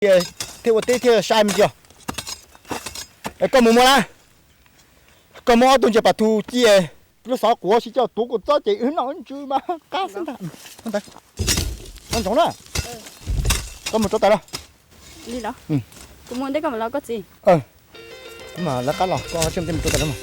thiaj ua teb thiaj sai me ntsis. Koj mus muab na, koj muab ob tug ntses pas thu ci, lub xov quav sib coj tuav kuv txob ces wb noj ntsws mas qab xwb ntag. Ntawd, ntsoov na, koj mus rau tas los. Kuv mus ntej koj mam los koj txiv. Mas lawv qab los koj tsij mus rau tas los.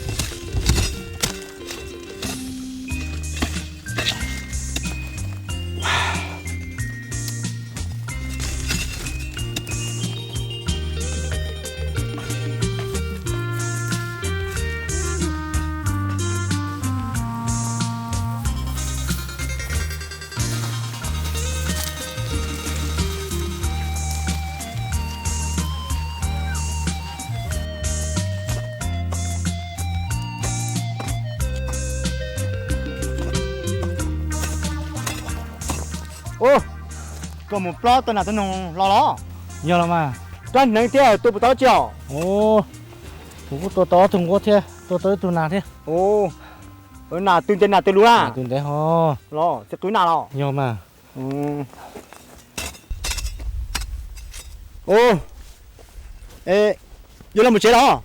Ub, koj mus plob tau nas tau noog los los? Yog los mas. Rab hneev thiab tua puas tau dab tsi os? Kuv kuj tua tau ob tug nquab thiab tua tau ib tug nas thiab. Nas twg ntev nas twg luv na? Tus ntev ho. Los txiv qwv nas los? Yog mas. Ub, yuav los mus tsev los?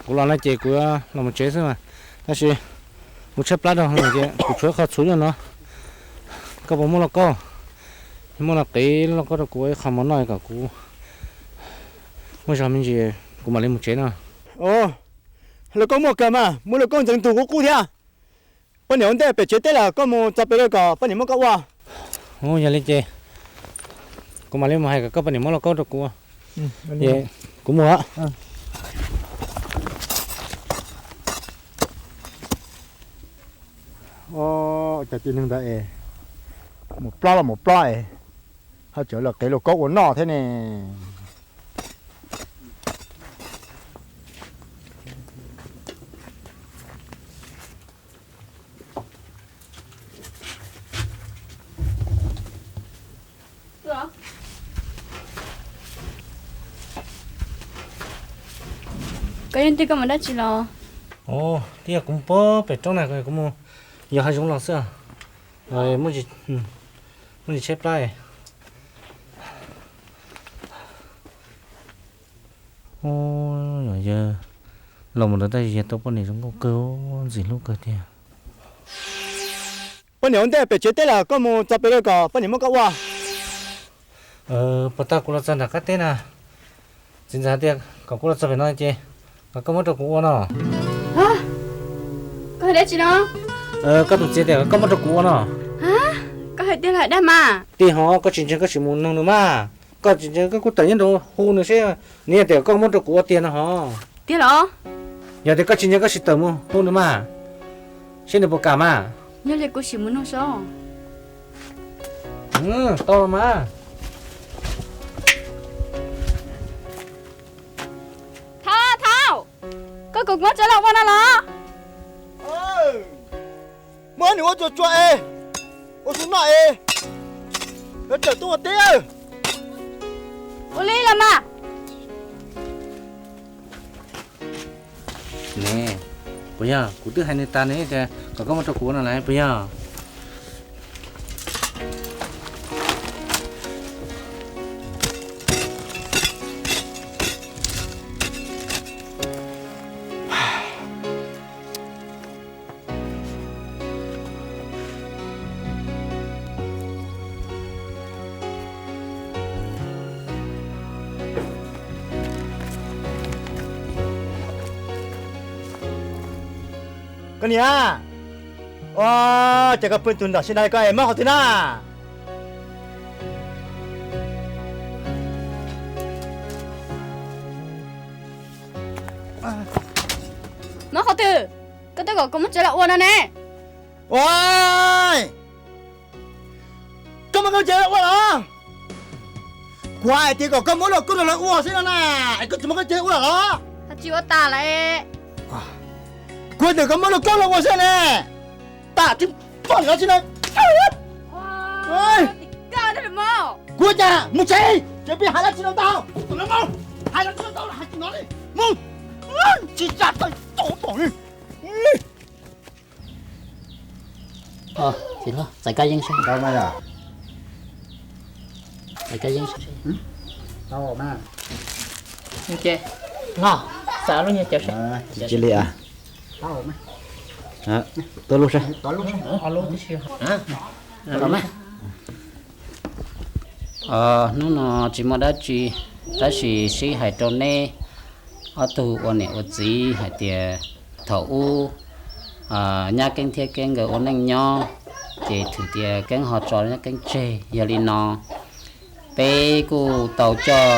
Kuv los no ces kuv los mus tsev xwb mas, tab sis kuv tshaib plab rau ces kuv tshuav ib qho txhuv nyob no. Koj puas muaj lauj kaub? Muaj no qiv lauj kaub rau kuv ib qho mov noj kom kuv muaj zog me ntsis kuv mam li mus tsev no. Lauj kaub muaj kawg mas, muaj lauj kaub ntxeev tus qub qub thiab. Poj niam ua ntej pem tsev teb lawm, koj mus txog pem lawm kom poj niam muab koj ua. Yog li ces kuv mam li mus hais kom koj poj niam muab lauj kaub rau kuv. Kuv mus. Cov txiv neeg ntawd es mus plob los mus plob es ho tseem los qiv lauj kaub ua noj thiab ne. Koj yeej twb koj mus dab tsi los? Twb yog kuv mus pem roob na, kuv mus yos hav zoov los xwb. Muaj ntsis tshaib plab. Yog yawg los mus ntawd tab sis yawg tau poj niam zoo nkauj kawg, ntxim hlub kawg tiag. Poj niam ua ntej pem tsev teb lawm, koj mus txog pem lawm kom poj niam muab koj ua. Puas tau kuv los txog nram qab teb na? Txiv ntxawm hais tias kom kuv los txog pem no ces kom koj muab rau kuv ua no. Koj hais dab tsi no? Koj tus txiv tias kom koj muab rau kuv ua no. Koj hais tiag los dag mas? Tiag hos, koj tsis ntseeg koj sim mus nug nws mas. Koj tsis ntseeg koj kuj tawm nyob nraud hu nws seb nws yog tias koj muab rau kuv ua tiag no hos. Tiag los? Yog tias koj tsis ntseeg koj sim tawm mus hu nws mas, seb nws puas kam mas. Yog li kuv sim mus nug seb. Tau los mas. Thaub, Thaub, koj kom kuv muab tsev los ua no los? Muab nws ua tsuag tsuag es, ua su noj es, yuav tsawm tuaj ua teb. Ua li los mas. Ne, puas yog? Kuv twb hais nws tas nws tias kom koj muab rau kuv ua no lawm puas yog? Koj niam, ua cas koj pw tus nram sib nrab koj es mob qhov twg na? Mob qhov twg? Koj twb kom kuv muab tsev los ua no ne. Ua, koj muab kuv tsev los ua los? Kuv hais tias kom koj muab lauj kaub rau lawv ua xwb no na, es koj tsis muab koj tsev ua los? Tsis ua tas lawm. Kuv hais tias koj muab lauj kaub los ua xwb ne. Tas tsis pom lawv tsis na. Kuv cas mus tsev, tsev peb hais dab tsi no ntau, hais dab tsi no ntau hais tsis no li. Mus, tsis tsa tau tom li. Txais kab yeeb seb. Txais kab yeeb seb. Los, xav lub nyuag cawv seb. Tsis li a. Tuaj lub seb. Hnub no tsis muaj dab tsi, tab sis sib hais rau neb ob tug ua niam ua txiv hais tias thaum ub Nyab Keeb thiab Keeb nkawd ua neej nyob, ces thwm tias Keeb ho tso Nyab Keeb tseg. Yog li no, peb kuj tau coj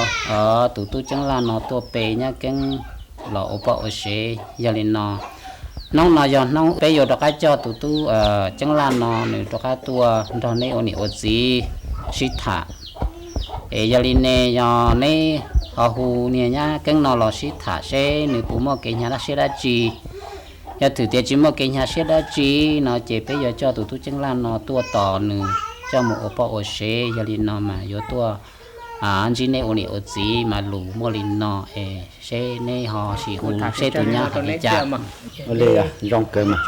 tus tub Ceeb Laj no tuaj pe Nyab Keeb los ua poj ua sev. Yog li no, hnub no yog hnub peb yuav rov qab coj tus tub Ceeb Laj no nws rov qab tuaj nrog neb ua niam ua txiv sib tham. Es yog li ne, yog neb ho hu niag Nyab Keeb no los sib tham seb nws puas muaj kev hnyav dab siab dab tsi. Yog thwm tias tsis muaj kev hnyav siab dab tsi no ces peb yuav coj tus tub Ceeb Laj no tuaj tos nws coj mus ua poj ua sev. Yog li no mas yuav tuaj ntsib neb ua niam ua txiv mas lus muaj li no es seb neb ho sis hu seb tus nyab hais li cas. Ua li zoo kawg mas.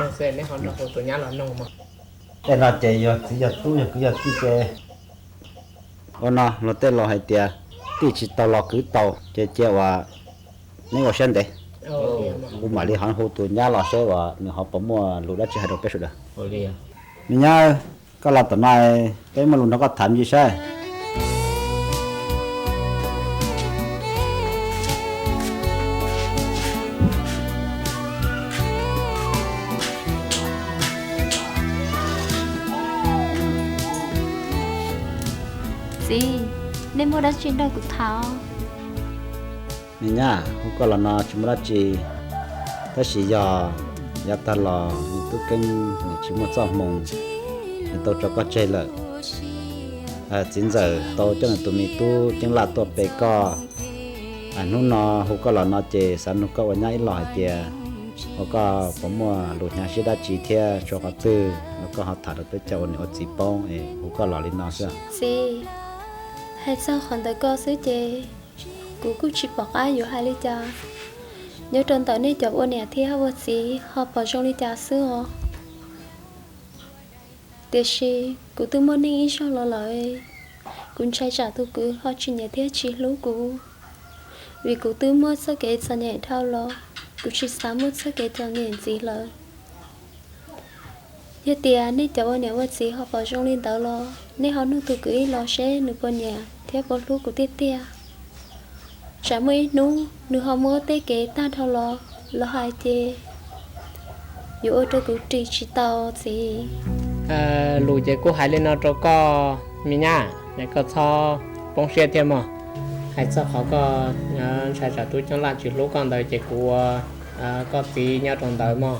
Tej no ces yog txiv yog tub yog kwv yog tij ces ua no luag tej laus hais tias tij tsis tau los kwv tau ces cia uas neb ua siab ntev. Kuv mam li ho hu tus nyab los seb uas nws ho puas muaj lus dab tsi hais rau peb sawv daws. Me nyab, koj los tom no, peb muaj lus nrog koj tham ntsis saib. Txiv, nej muaj dab tsi nrog kuv tham? Me nyab, hu koj los no tsis muaj dab tsi, tab sis yog yav tag los nws tub Keeb nws tsis muaj txoj hmoo, nws tau tso koj tseg lawm. Txiv ntxawm tau coj nws tus me tub Ceeb Laj tuaj pe koj. Hnub no hu koj los no ces xav nug koj ua nyab ib los hais tias, ua koj puas muaj lus hnyav siab dab tsi thiab tshuav qhov twg los koj ho tham rau peb cov ua niam ua txiv poob es hu koj los li no xwb. Txiv, hais txog qhov ntawd koj xwb ces kuv kuj tsis pom qab yuav hais li cas. Nyob rau ntawm nej cov ua niam thiab ua txiv ho pom zoo li cas xwb os. Tiam sis kuv twb muaj neej ib zaug los lawm, kuv ntshai tsam tus kwv ho tsis nyiam thiab tsis hlub kuv, vim kuv twb muaj txoj kev txom nyem dhau los, kuv tsis xav muaj txoj kev txom nyem ntxiv lawm. Yog tias nej cov ua niam ua txiv ho pom zoo li ntawd los nej ho nug tus kwv ib los seb nws puas nyiam thiab puas hlub kuv tiag tiag. Tsam muaj ib hnub nws ho muab tej kev tag dhau los, los hais ces yuav ua rau kuv ris tsis tau txiv. Lus ces kuj hais li no rau koj me nyab, koj txhob poob siab thiab mog. Hais txog qhov koj ntshai tsam tub Ceeb Laj tsis hlub koj ntawd ces kuv ua koj txiv nyob rau ntawd mog.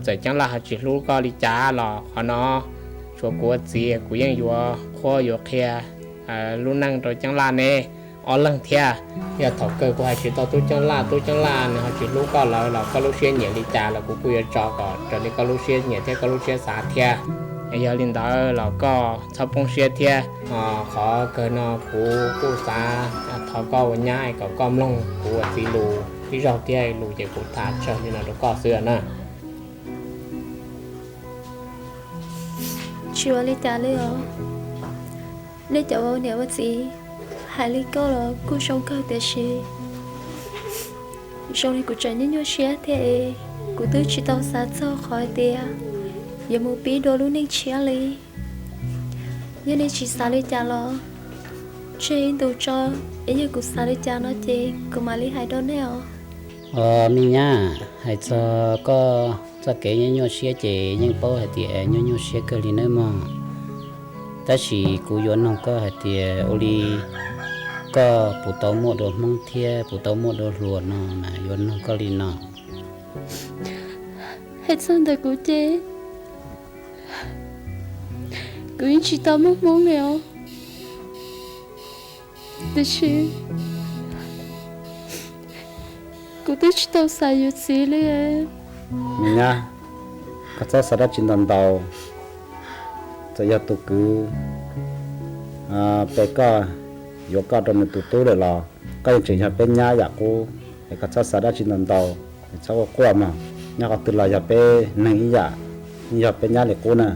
Txawm Ceeb Laj ho tsis hlub koj li cas los qhov no tshuav kuv ua txiv kuv yeej yuav qhuab yuav qhia lub neej rau Ceeb Laj ne ob leeg thiab. Yog thaum kawg kuv hais tsis tau tub Ceeb Laj, tub Ceeb Laj nws ho tsis hlub koj lawm los koj lub siab nyiam li cas los kuv kuj yuav tso kom raws li koj lub siab nyiam thiab koj lub siab xav thiab. Yog li ntawd los koj txhob poob siab thiab. Qhov kawg no kuv kuj xav thov koj ua nyab kom koj mloog kuv ua txiv lus ib zaug thiab, lus ces kuv tham tsawg li no rau koj xwb na. Tsis ua li cas li os. Nej cov ua niam ua txiv hais li koj los kuj zoo kawg tiam sis zoo li kuv tseem nyuaj nyuaj siab thiab es kuv twb tsis tau xav txog qhov hais tias yuav mus pib dua lub neej tshiab li. Yog nej tsis xav li cas los tseg ib ntus tso, es yog kuv xav li cas no ces kuv mam li hais rau nej os. Me nyab, hais txog koj txoj kev nyuaj nyuaj siab ces yeej paub hais tias nyuaj nyuaj siab kawg li nawb mog. Tab sis kuv yuav nug koj hais tias ua li koj puas tau muaj dua hmoob thiab puas tau muaj dua hluas no mas yuav nug koj li no. Hais txog ntawm kuv ces kuv yeej tsis tau muaj hmoob li os. Tiam sis kuv twb tsis tau xav yuav txiv li. Me nyab, koj txhob xav dab tsi ntau ntau. Txawm yog tus kwv pe koj, yuav koj rau nws tus tub lawm los koj yeej tseem yog peb nyab yam qub, es koj txhob xav dab tsi ntau ntau, es txhob quaj quaj mog. Nyob qhov twg los yog peb neeg ib yam, yog peb nyab li qub na.